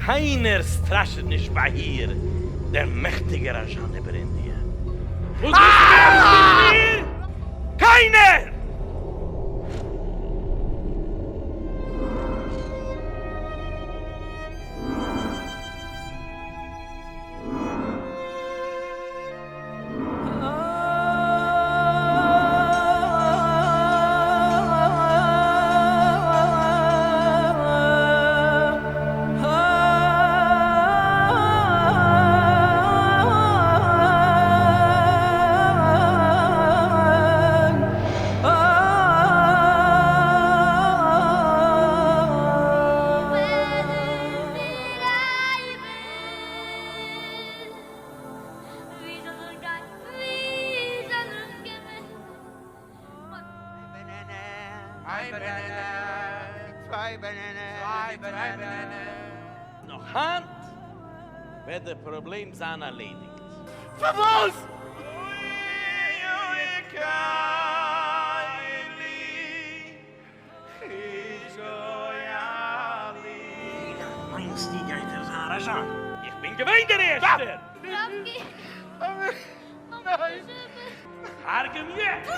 קיינער סטראשעט נישט ביי איר, דער מעכטיגער ראזשאן איבער אינדיע. וואס ווילסטו מער פון מיר? קיינער! נאך היינט וועט דער פראבלעם זיין ארלעדיגט. פארוואס? ווי לאנג מיינסטו גייט ער זיין ראזשאן? איך בין געווען דער ערשטער! הרג'ע אים יעצט!